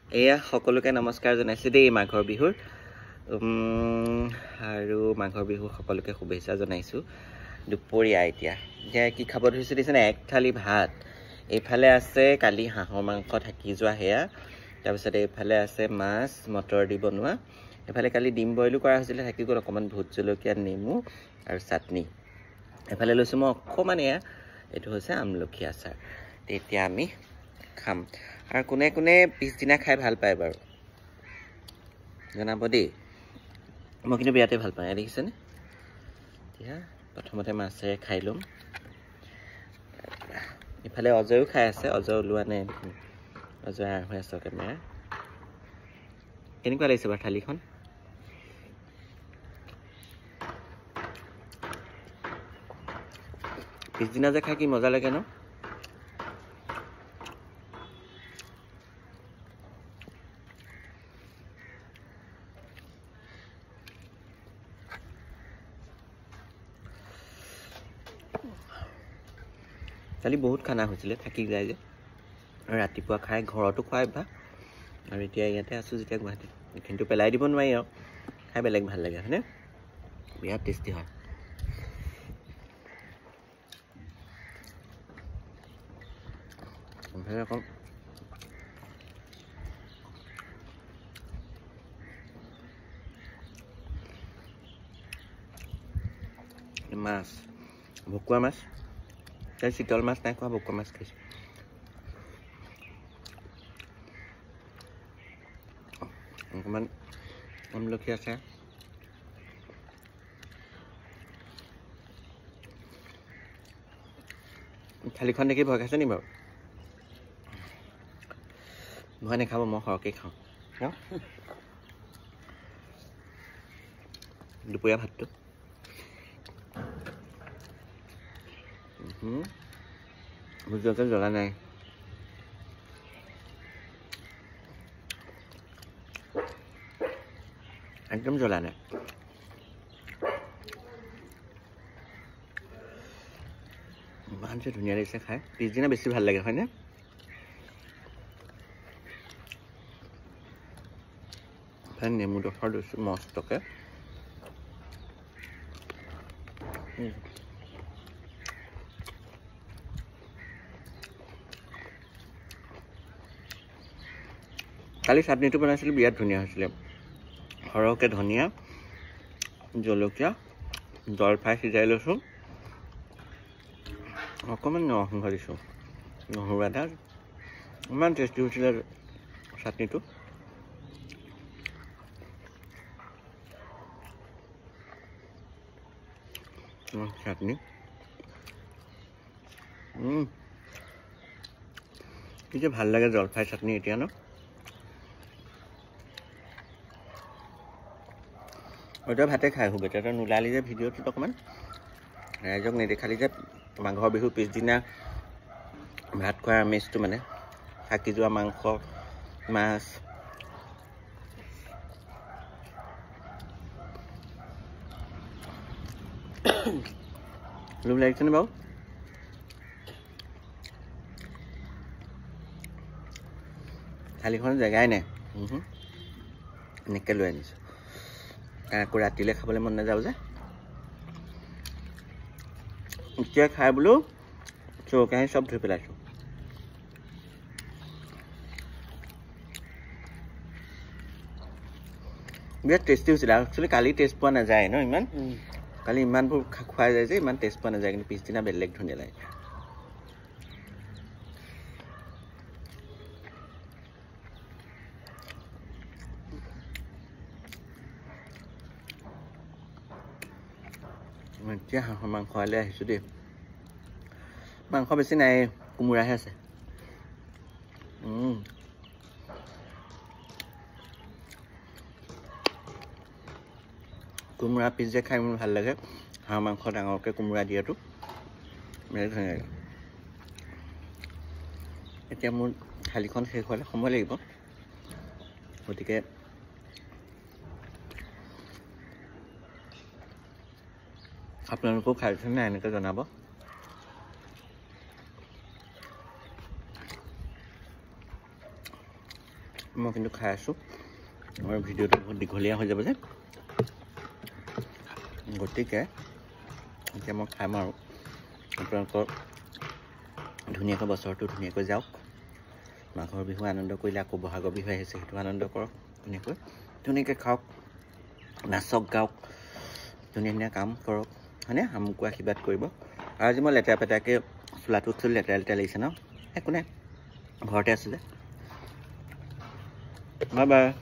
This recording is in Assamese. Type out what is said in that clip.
এয়া সকলোকে নমস্কাৰ জনাইছোঁ দেই মাঘৰ বিহুৰ আৰু মাঘৰ বিহু সকলোকে শুভেচ্ছা জনাইছোঁ। দুপৰীয়া এতিয়া এতিয়া কি খাব ধৰিছোঁ দেখিছেনে, এক থালি ভাত। এইফালে আছে কালি হাঁহৰ মাংস থাকি যোৱা সেয়া, তাৰপিছত এইফালে আছে মাছ মটৰ দি বনোৱা, এইফালে কালি ডিম বইলো কৰা হৈছিলে থাকি গ'ল অকণমান, ভোট জলকীয়া নেমু আৰু চাটনি। এইফালে লৈছোঁ মই অকণমান, এয়া এইটো হৈছে আমলখি আচাৰ। তেতিয়া আমি খাম। আৰু কোনে কোনে পিছদিনা খাই ভাল পায় বাৰু জনাব দেই। মই কিন্তু বিৰাটেই ভাল পাওঁ। এয়া দেখিছেনে, এতিয়া প্ৰথমতে মাছেৰে খাই ল'ম। ইফালে অজয়ো খাই আছে, অজয় ওলোৱা নাই, অজয় আৰ হৈ আছে কেমেৰা। কেনেকুৱা লাগিছে বাৰু থালিখন? পিছদিনা যে খাই কি মজা লাগে ন। কালি বহুত খানা হৈছিলে, থাকি যায় যে ৰাতিপুৱা খাই ঘৰতো খোৱা অভ্যাস, আৰু এতিয়া ইয়াতে আছোঁ যেতিয়া গুৱাহাটীত, কিন্তু পেলাই দিব নোৱাৰি আৰু খাই বেলেগ ভাল লাগে হয়নে, বিৰাট টেষ্টি হয়। আকৌ মাছ, ভকুৱা মাছ, চিতল মাছ নাই খোৱা, ভকুৱা মাছ খাইছোঁ। অকণমান আমলখি আছে, থালিখন দেখি ভয় খাইছে নি বাৰু? ভয় নাখাব, মই সৰহকৈ খাওঁ ন দুপৰীয়া ভাতটো। ভোট জলকীয়া জ্বলা নাই, একদম জ্বলা নাই। ইমান যে ধুনীয়া লাগিছে খাই, পিছদিনা বেছি ভাল লাগে হয়নে? নেমু ডোখৰ লৈছোঁ মস্তকে। কালি চাটনিটো বনাইছিলোঁ, বিৰাট ধুনীয়া হৈছিলে। সৰহকৈ ধনিয়া, জলকীয়া, জলফাই সিজাই লৈছোঁ, অকণমান নৰসিংহ দিছোঁ, নহৰু আদা, ইমান টেষ্টি হৈছিলে চাটনিটো। চাটনি কি যে ভাল লাগে জলফাই চাটনি এতিয়া ন। তই ভাতে খাই শুব এতিয়া, তই নোলালি যে ভিডিঅ'টোত অকণমান ৰাইজক নেদেখালি যে মাঘৰ বিহুৰ পিছদিনা ভাত খোৱাৰ আমেজটো, মানে থাকি যোৱা মাংস মাছ। লোভ লাগিছেনে বাৰু? থালিখন জেগাই নাই, এনেকৈ লৈ আনিছোঁ, আকৌ ৰাতিলৈ খাবলৈ মন নাযাব যে। এতিয়া খাই বোলো চৌকাহি চব ধুই পেলাইছোঁ। বিৰাট টেষ্টি হৈছিলে। একচুৱেলি কালি টেষ্ট পোৱা নাযায় ন ইমান, কালি ইমানবোৰ খোৱা যায় যে ইমান টেষ্ট পোৱা নাযায়, কিন্তু পিছদিনা বেলেগ ধুনীয়া লাগে। এতিয়া হাঁহৰ মাংস খাবলৈ আহিছোঁ দেই। মাংস বেছি নাই, কোমোৰাহে আছে। কোমোৰা পিচ যে খাই মোৰ ভাল লাগে, হাঁহ মাংস ডাঙৰকৈ কোমোৰা দিয়াটো বিৰাট ধুনীয়া লাগে। এতিয়া মোৰ থালিখন শেষ হোৱালৈ সময় লাগিব, গতিকে আপোনালোকেও খাইছে নাই এনেকৈ জনাব। মই কিন্তু খাই আছোঁ। আৰু ভিডিঅ'টো বহুত দীঘলীয়া হৈ যাব যে, গতিকে এতিয়া মই খাম। আৰু আপোনালোকৰ ধুনীয়াকৈ বছৰটো ধুনীয়াকৈ যাওক। মাঘৰ বিহু আনন্দ কৰিলে, আকৌ বহাগৰ বিহু আহিছে, সেইটো আনন্দ কৰক ধুনীয়াকৈ। ধুনীয়াকৈ খাওক, নাচক, গাওক, ধুনীয়া ধুনীয়া কাম কৰক, হয়নে? আমুকো আশীৰ্বাদ কৰিব। আৰু আজি মই লেতেৰা পেতেৰাকৈ চোলাটোত চুলি লেতেৰা লেতেৰা লাগিছে ন? একো নাই, ঘৰতে আছোঁ যে। Bye bye.